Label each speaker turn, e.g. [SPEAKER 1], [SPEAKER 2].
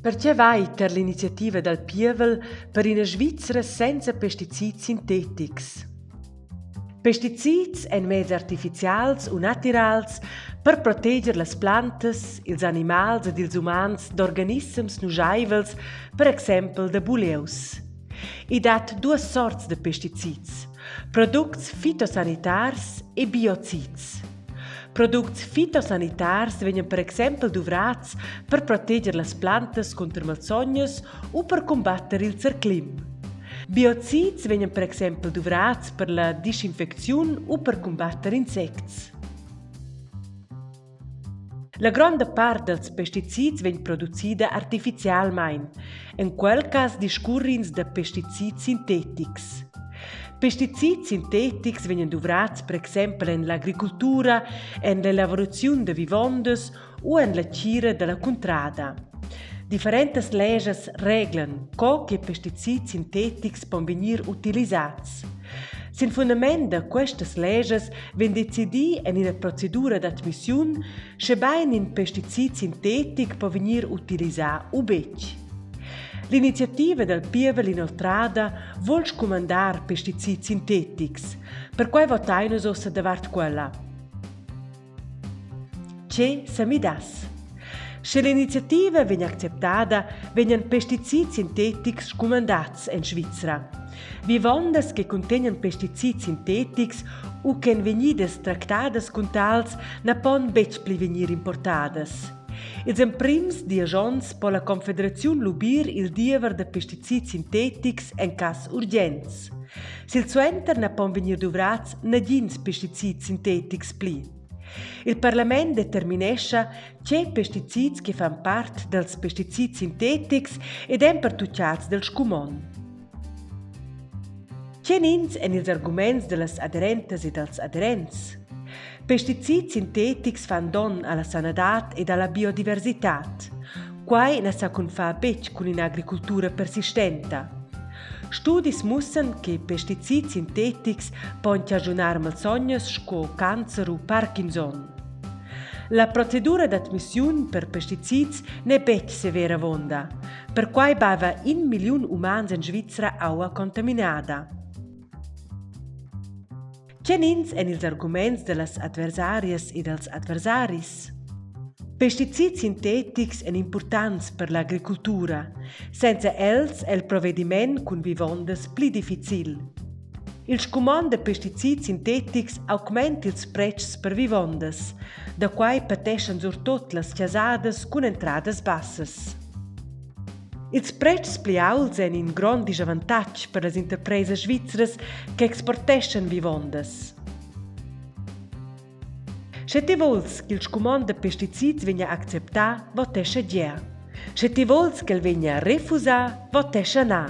[SPEAKER 1] Per tge vai tar l'iniziativa dal pievel per ina Svizra senza pesticids sintetics? Pesticids èn meds artifizials u natirals per proteger las plantas, ils animals ed ils umans d'organissems nuschaivels, per exempel da bulieus. I dat duas sorts da pesticids, products fitosanitars e biocids. Products fitosanitars vegnan per exempel duvrads per proteger las plantas cunter malsognas u per cumbatter il zerclim. Biocids vegnan per exempel duvrads per la dischinfecziun u per cumbatter insects. La gronda part dals pesticids vegn producida artifizialmain. En quel cas discurr'ins da pesticids sintetics. Pesticids sintetics vegnan duvrads per exempel en l'agricultura, en l'elavuraziun da vivondas u en la tgira da la cuntrada. Differentas leschas reglan, co che pesticids sintetics pon vegnir utilisads. Sin fundament da questas leschas vegn decidì en ina procedura d'admissiun, schebain in pesticid sintetic po vegnir utilisà u betg. L'iniziativa dal pievel inoltrada vul scumandar pesticids sintetics. Perquai votain nus ussa davart quella. Tge sa midass? Sche l'iniziativa vegn acceptada, vegnan pesticids sintetics scumandads en Svizra. Vivondas che cuntegnan pesticids sintetics u ch'èn vegnidas tractadas cun tals na pon betg pli vegnir importadas. Ils emprims diesch onns po la Confederaziun lubir il diever da pesticids sintetics en cas urgents. Silsuenter na pon vegnir duvrads nagins pesticids sintetics pli. Il parlament determinescha tge pesticids che fan part dals pesticids sintetics ed èn pertutgads dal scumond. Tgenins èn ils arguments da las aderentas e dals aderents? Pesticids sintetics fan donn a la sanadad ed a la biodiversitad. Quai na sa cunfà betg cun in'agricultura persistenta. Studis mussan che pesticids sintetics pon chaschunar malsognas sco cancer u Parkinson. La procedura d'admissiun per pesticids n'è betg severa avonda. Perquai baiva in milliun umans en Svizra aua contaminada. Tgenins èn ils arguments da las adversarias e dals adversaris? Pesticids sintetics èn impurtants per l'agricultura. Senza els è il provediment cun vivondas pli difficil. Il scumond da pesticids sintetics augmenta ils pretschs per vivondas. Da quai pateschan surtut las chasadas cun entradas bassas. Ils pretschs pli aults èn in grond dischavantatg per las interpresas svizras che exporteschan vivondas. Sche ti vuls ch'il scumond da pesticids vegnia acceptà, votescha gea. Sche ti vuls ch'el vegnia refusà, votescha na.